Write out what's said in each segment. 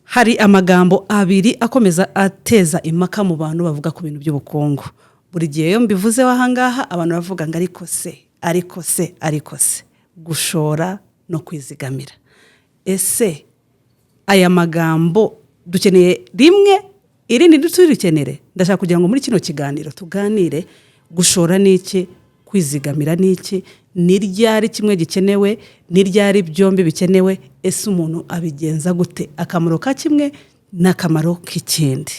Hari amagambo abiri akomeza ateza impaka mu bantu bavuga ku bintu by'ubukungu. Buri gihe iyo mbivuzeho ahangaha, abantu bavuga ngo ariko se, ariko se, ariko se, gushora no kwizigamira. Ese aya magambo dukeneye rimwe, irindi ntiturikenere? Ndashaka kugira ngo muri kino kiganiro tuganire: gushora ni iki? Kwizigamira ni iki? Ni ryari kimwe gikenewe? Ni ryari byombi bikenewe? Ese umuntu abigenza gute? Akamaro ka kimwe n'akamaro k'ikindi.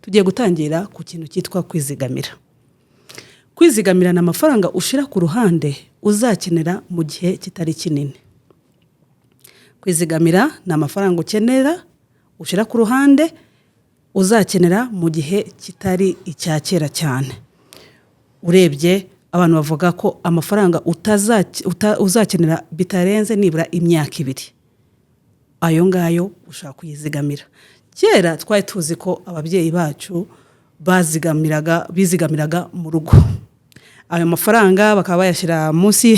Tugiye gutangira ku kintu cyitwa kwizigamira. Kwizigamira ni amafaranga ushyira ku ruhande uzakenera mu gihe kitari kinini. Kwizigamira ni amafaranga ukenera, ushyira ku ruhande, uzakenera mu gihe kitari icya kera cyane. Urebye, abantu bavuga ko amafaranga uzakenera bitarenze nibura imyaka 2, ayo ngayo ushobora kuyizigamira. Kera twari tuzi ko ababyeyi bacu bazigamiraga, bizigamiraga mu rugo, ayo mafaranga bakaba bayashyira munsi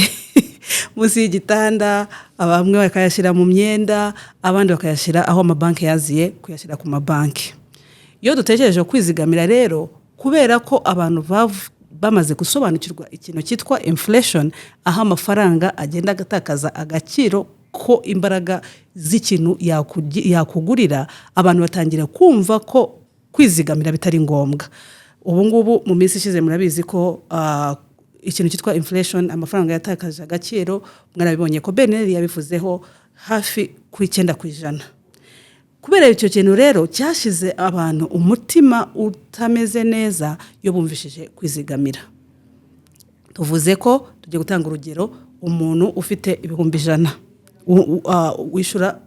y'igitanda, bamwe bakayashyira mu myenda, abandi bakayashyira aho amabanki yaziye kuyashyira ku mabanki. Iyo dutekereje kwizigamira rero, kubera ko abantu bamaze gusobanukirwa ikintu cyitwa inflation, aho amafaranga agenda agatakaza agaciro ko imbaraga z'ikintu yakugurira, abantu batangira kumva ko kwizigamira bitari ngombwa. Ubu ngubu, mu minsi ishize, murabizi ko ikintu cyitwa inflation, amafaranga yatakaje agaciro, mwarabibonye ko BNR yabivuzeho hafi ku 9%. Kubera icyo kintu rero cyashize abantu umutima utameze neza iyo bumvishije kwizigamira. Tuvuze ko tugiye gutanga urugero: umuntu ufite 100,000,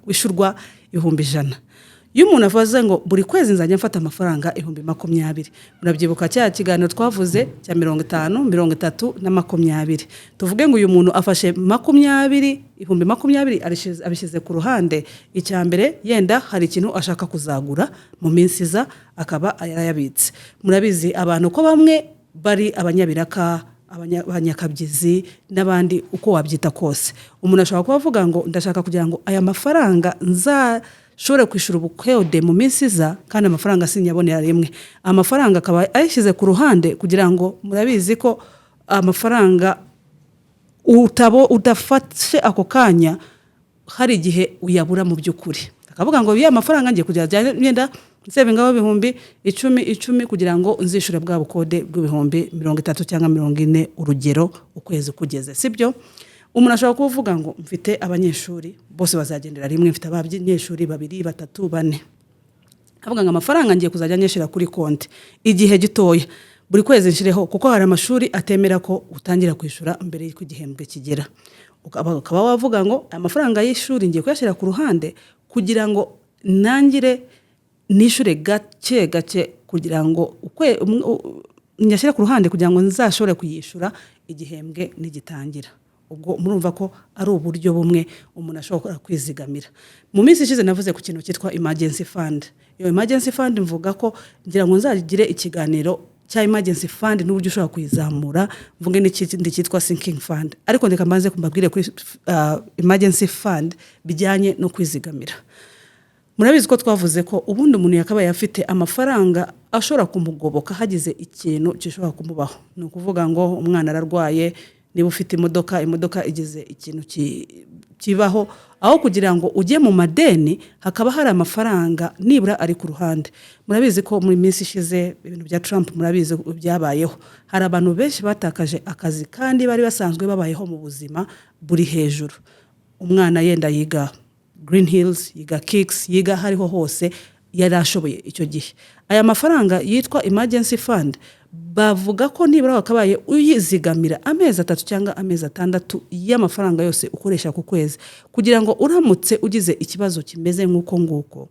wishyurwa 100,000, iyo umuntu avuze ngo buri kwezi nzajya mfata amafaranga 20,000, murabyibuka cya kiganiro twavuze cya 50, 30 na 20. Tuvuge ngo uyu muntu afashe 20, 20,000, abishyize ku ruhande. Icya mbere, yenda hari ikintu ashaka kuzagura mu minsi iza, akaba yarayabitse. Murabizi abantu ko bamwe bari abanyabiraka, abanyakabyizi n'abandi, uko wabyita kose. Umuntu ashobora kuba avuga ngo ndashaka kugira ngo aya mafaranga nzashobore kwishyura ubukode mu minsi iza, kandi amafaranga sinyabonera rimwe. Amafaranga akaba ayishyize ku ruhande kugira ngo, murabizi ko amafaranga udafashe ako kanya, hari igihe uyabura mu by'ukuri. Akavuga ngo ya mafaranga ngiye kujya ngenda nsevingaho 10,000 icumi, kugira ngo nzishyure bwa bukode bw'30,000 cyangwa 40, urugero, ukwezi kugeze. Sibyo? Umuntu ashobora kuba uvuga ngo mfite abanyeshuri bose bazagendera rimwe, mfite abanyeshuri babiri, batatu, bane, avuga ngo amafaranga ngiye kuzajya nyishyura kuri konti igihe gitoya, buri kwezi nshireho, kuko hari amashuri atemera ko utangira kwishyura mbere y'uko igihembwe kigera. Ukaba wavuga ngo aya mafaranga y'ishuri ngiye kuyashyira ku ruhande kugira ngo nangire nishyure gake gake, kugira ngo nyashyire ku ruhande kugira ngo nzashobore kuyishyura igihembwe nigitangira. Ubwo murumva ko ari uburyo bumwe umuntu ashobora kwizigamira. Mu minsi ishize navuze ku kintu cyitwa emergency fund. Iyo emergency fund, mvuga ko ngira ngo nzagire ikiganiro cya emergency fund n'uburyo ushobora kuyizamura, mvuge n'ikindi cyitwa sinking fund. Ariko reka mbanze mbabwire kuri emergency fund bijyanye no kwizigamira. Murabizi ko twavuze ko ubundi umuntu yakabaye afite amafaranga ashobora kumugoboka hagize ikintu gishobora kumubaho. Ni ukuvuga ngo umwana ararwaye, niba ufite imodoka, imodoka igize ikintu kibaho, aho kugira ngo ujye mu madeni, hakaba hari amafaranga nibura ari ku ruhande. Murabizi ko mu minsi ishize, ibintu bya Trump, murabizi byabayeho, hari abantu benshi batakaje akazi kandi bari basanzwe babayeho mu buzima buri hejuru. Umwana yenda yiga Green Hills, yiga Kicks, yiga hariho hose yari ashoboye icyo gihe. Aya mafaranga yitwa emergency fund, bavuga ko nibura wakabaye uyizigamira amezi 3 cyangwa amezi 6 y'amafaranga yose ukoresha ku kwezi, kugira ngo uramutse ugize ikibazo kimeze nk'uko nguko,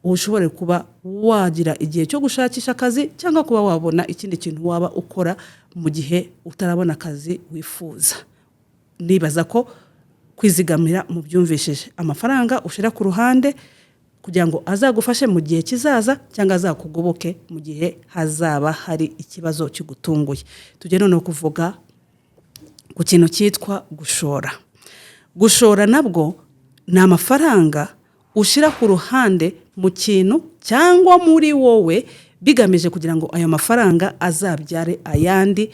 ushobore kuba wagira igihe cyo gushakisha akazi cyangwa kuba wabona ikindi kintu waba ukora mu gihe utarabona akazi wifuza. Nibaza ko kwizigamira mubyumvishije: amafaranga ushyira ku ruhande kugira ngo azagufashe mu gihe kizaza cyangwa azakugoboke mu gihe hazaba hari ikibazo kigutunguye. Tujye noneho kuvuga ku kintu cyitwa gushora. Gushora nabwo ni amafaranga ushyira ku ruhande mu gihe kizaza. mu kintu cyangwa muri wowe, bigamije kugira ngo ayo mafaranga azabyare ayandi,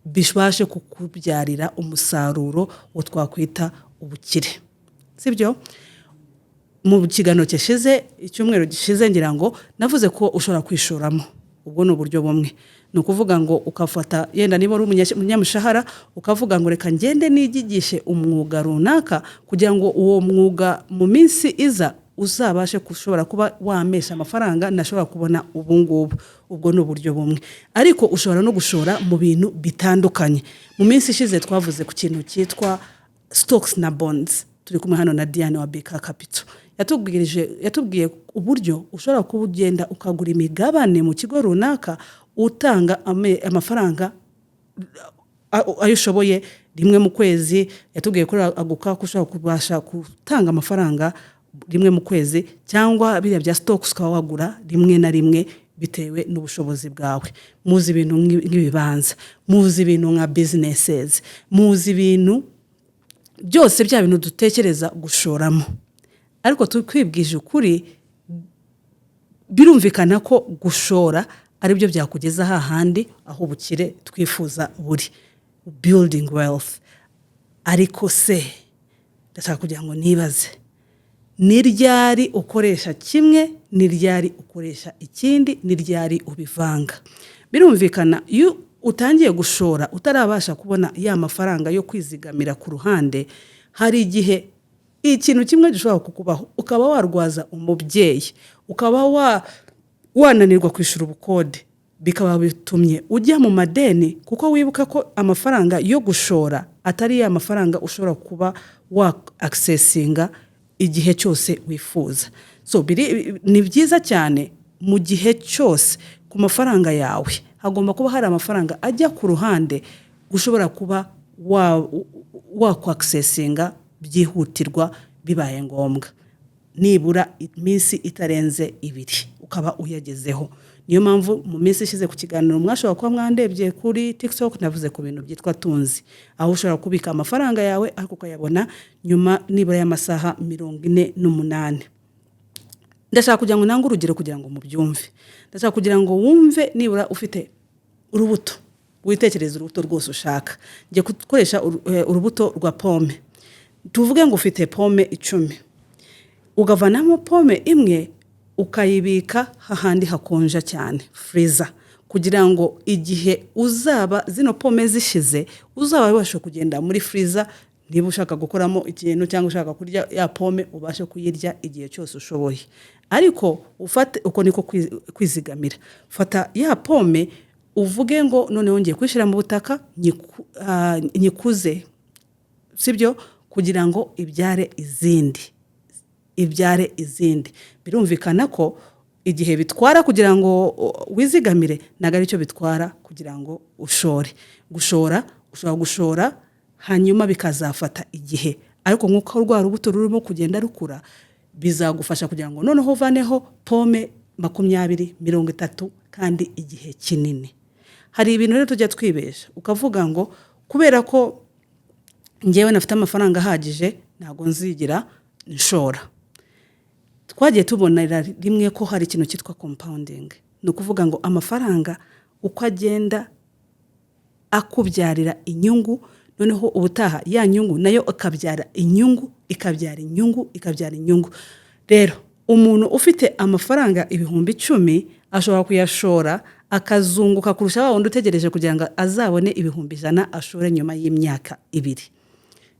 bibashe kukubyarira umusaruro wo twakwita ubukire, sibyo? Mu kiganiro gishize, icyumweru gishize ngira ngo navuze ko ushobora kwishoramo. Ubwo ni uburyo bumwe, ni ukuvuga ngo ukafata yenda niba uri umunyamushahara, ukavuga ngo reka ngende nigigishe umwuga runaka kugira ngo uwo mwuga mu minsi iza uzabashe gushobora kuba wamesha amafaranga ntashobora kubona ubu ngubu. Ubwo ni uburyo bumwe, ariko ushobora no gushora mu bintu bitandukanye. Mu minsi ishize twavuze ku kintu cyitwa stocks na bonds, turi kumwe hano na Diane wa BK Capital. Yatubwiye uburyo ushobora kuba ugenda ukagura imigabane mu kigo runaka, utanga amafaranga ayo ushoboye rimwe mu kwezi. Yatubwiye ko aguka ko ushobora kubasha gutanga amafaranga rimwe mu kwezi, cyangwa biriya bya stocks ukaba wagura rimwe na rimwe bitewe n'ubushobozi bwawe. Muzi ibintu nk'ibibanza, muzi ibintu nka businesses, muzi ibintu byose, bya bintu dutekereza gushoramo. Ariko twibwije ukuri, birumvikana ko gushora aribyo byakugeza hahandi aho ubukire twifuza buri, building wealth. Ariko se ndashaka kugira ngo nibaze: ni ryari ukoresha kimwe, ni ryari ukoresha ikindi, ni ryari ubivanga? Birumvikana, iyo utangiye gushora utarabasha kubona ya mafaranga yo kwizigamira ku ruhande, hari igihe ikintu kimwe gishobora kukubaho, ukaba warwaza umubyeyi, ukaba wananirwa kwishyura ubukode, bikaba bitumye ujya mu madeni, kuko wibuka ko amafaranga yo gushora atari ya mafaranga ushobora kuba wa accessinga igihe cyose wifuza. So ni byiza cyane, mu gihe cyose ku mafaranga yawe hagomba kuba hari amafaranga ajya ku ruhande ushobora kuba wakwaccessinga byihutirwa bibaye ngombwa, nibura iminsi itarenze 2 ukaba uyagezeho. Niyo mpamvu mu minsi ishize ku kiganiro mwashobora kuba mwandebye kuri TikTok, navuze ku bintu byitwa Tunzi, aho ushobora kubika amafaranga yawe ariko ukayabona nyuma nibura y'amasaha 48. Ndashaka kugira ngo nange urugero kugira ngo mubyumve. Ndashaka kugira ngo wumve, nibura ufite urubuto, witekereze urubuto rwose ushaka. Ngiye gukoresha urubuto rwa pome. Tuvuge ngo ufite pome 10, ukavanamo pome imwe, ukayibika hahandi hakonja cyane, freezer, kugira ngo igihe uzaba zino pome zishize uzaba wabasha kugenda muri freezer, niba ushaka gukoramo ikintu cyangwa ushaka kurya ya pome, ubashe kuyirya igihe cyose ushoboye. Ariko ufate, uko niko kwizigamira. Fata ya pome, uvuge ngo noneho ngiye kuyishyira mu butaka nyikuze, sibyo, kugira ngo ibyare izindi, ibyare izindi. Birumvikana ko igihe bitwara kugira ngo wizigamire ntabwo aricyo bitwara kugira ngo ushore. Gushora, ushobora gushora hanyuma bikazafata igihe, ariko nk'uko rwa rubuto rurimo kugenda rukura, bizagufasha kugira ngo noneho uvaneho pome 20, 30, kandi igihe kinini. Hari ibintu rero tujya twibesha, ukavuga ngo kubera ko ngewe nafite amafaranga ahagije, ntabwo nzigira nshora. Twagiye tubonera rimwe ko hari ikintu cyitwa compounding, ni ukuvuga ngo amafaranga uko agenda akubyarira inyungu, noneho ubutaha ya nyungu nayo ikabyara inyungu, ikabyara inyungu, ikabyara inyungu. Rero umuntu ufite amafaranga 10,000 ashobora kuyashora akazunguka kurusha wa wundi utegereje kugira ngo azabone 100,000 ashore nyuma y'imyaka 2.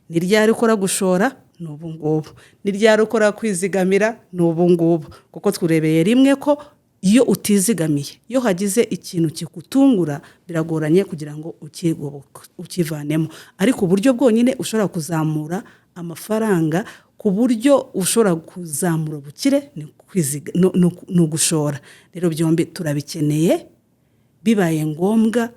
Ni ryari ukora gushora? Ni ubu ngubu. Ni ryari ukora kwizigamira? Ni ubu ngubu, kuko turebeye rimwe ko iyo utizigamiye, iyo hagize ikintu kigutungura, biragoranye kugira ngo ukivanemo. Ariko uburyo bwonyine ushobora kuzamura amafaranga, ku buryo ushobora kuzamura ubukire, ni ugushora. Rero byombi turabikeneye. Bibaye ngombwa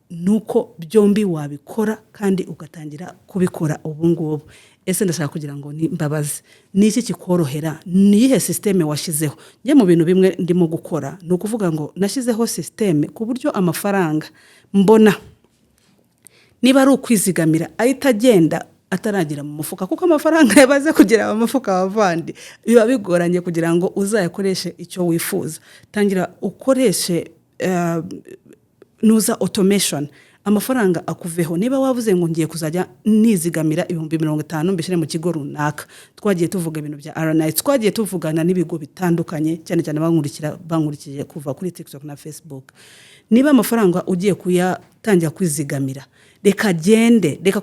nuko byombi wabikora kandi ugatangira kubikora ubu ngubu. Ese ndashaka kugira ngo ni mbabaze: ni iki kikorohera? Ni iyihe système washyizeho? Njye mu bintu bimwe ndimo gukora, ni ukuvuga ngo nashyizeho système ku buryo amafaranga mbona, niba ari ukwizigamira, ahita agenda ataragera mu mufuka, kuko amafaranga yabaze kugera mu mufuka, abavandi, biba bigoranye kugira ngo uzayakoreshe icyo wifuza. Tangira ukoreshe nuza automation, amafaranga akuveho. Niba wavuze ngo ngiye kuzajya nizigamira 50,000 mbishyire mu kigo runaka, twagiye tuvuga ibintu bya RNI, twagiye tuvugana n'ibigo bitandukanye, cyane cyane bankurikira, bankurikije kuva kuri TikTok na Facebook. Niba amafaranga ugiye kuyatangira kwizigamira, reka agende, reka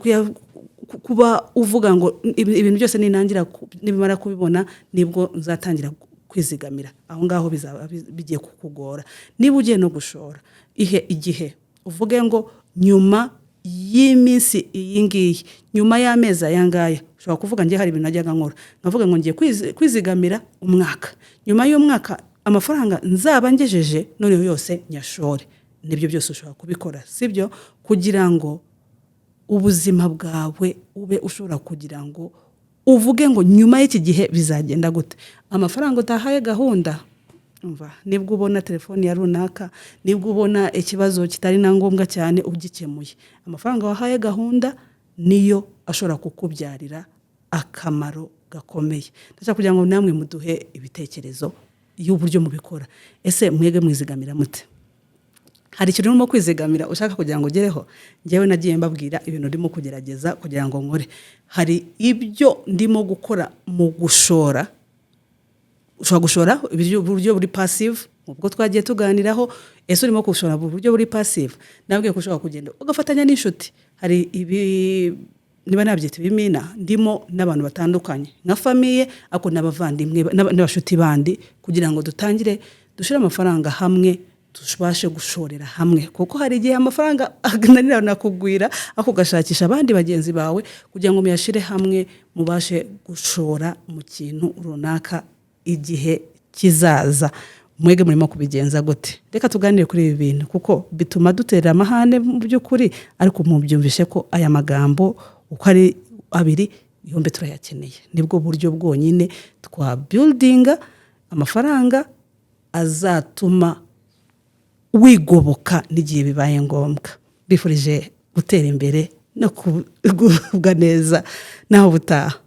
kuba uvuga ngo ibintu byose nintangira nibimara kubibona nibwo nzatangira kwizigamira. Aho ngaho bizaba bigiye kukugora. Niba ugiye no gushora, ihe igihe, uvuge ngo nyuma y'iminsi iyi ngiyi, nyuma y'amezi aya ngaya. Ushobora kuvuga, ngiye hari ibintu najyaga nkora, nkavuga ngo ngiye kwizigamira umwaka, nyuma y'umwaka amafaranga nzaba ngejeje noneho yose nyashore. Nibyo byose ushobora kubikora, sibyo? Kugira ngo ubuzima bwawe ube ushobora kugira ngo uvuge ngo nyuma y'iki gihe bizagenda gute. Amafaranga utahaye gahunda, umva, nibwo ubona telefoni ya runaka, nibwo ubona ikibazo kitari na ngombwa cyane ugikemuye. Amafaranga wahaye gahunda niyo ashobora kukubyarira akamaro gakomeye. Ndashaka kugira ngo namwe muduhe ibitekerezo y'uburyo mubikora. Ese mwebwe mwizigamira mute? Hari ikintu urimo kwizigamira ushaka kugira ngo ugereho? Ngewe nagiye mbabwira ibintu ndimo kugerageza kugira ngo nkore. Hari ibyo ndimo gukora mu gushora. Ushobora gushora uburyo buri passive, ubwo twagiye tuganiraho. Ese urimo gushora mu buryo buri passive? Nabwiye ko ushobora kugenda ugafatanya n'inshuti. Hari ibi, niba nabyita ibimina, ndimo n'abantu batandukanye nka famille, ariko n'abavandimwe n'abashuti bandi, kugira ngo dutangire dushyire amafaranga hamwe, tubashe gushorera hamwe, kuko hari igihe amafaranga ananirana kugwira, ariko ugashakisha abandi bagenzi bawe kugira ngo muyashyire hamwe, mubashe gushora mu kintu runaka igihe kizaza. Mwege murimo kubigenza gute? Reka tuganire kuri ibi bintu, kuko bituma dutera amahane mu by'ukuri. Ariko mubyumvishe ko aya magambo uko ari abiri yombi turayakeneye. Nibwo buryo bwonyine twa buildinga amafaranga azatuma wigoboka n'igihe bibaye ngombwa. Bifurije gutera imbere no kugubwa neza. Naho ubutaha.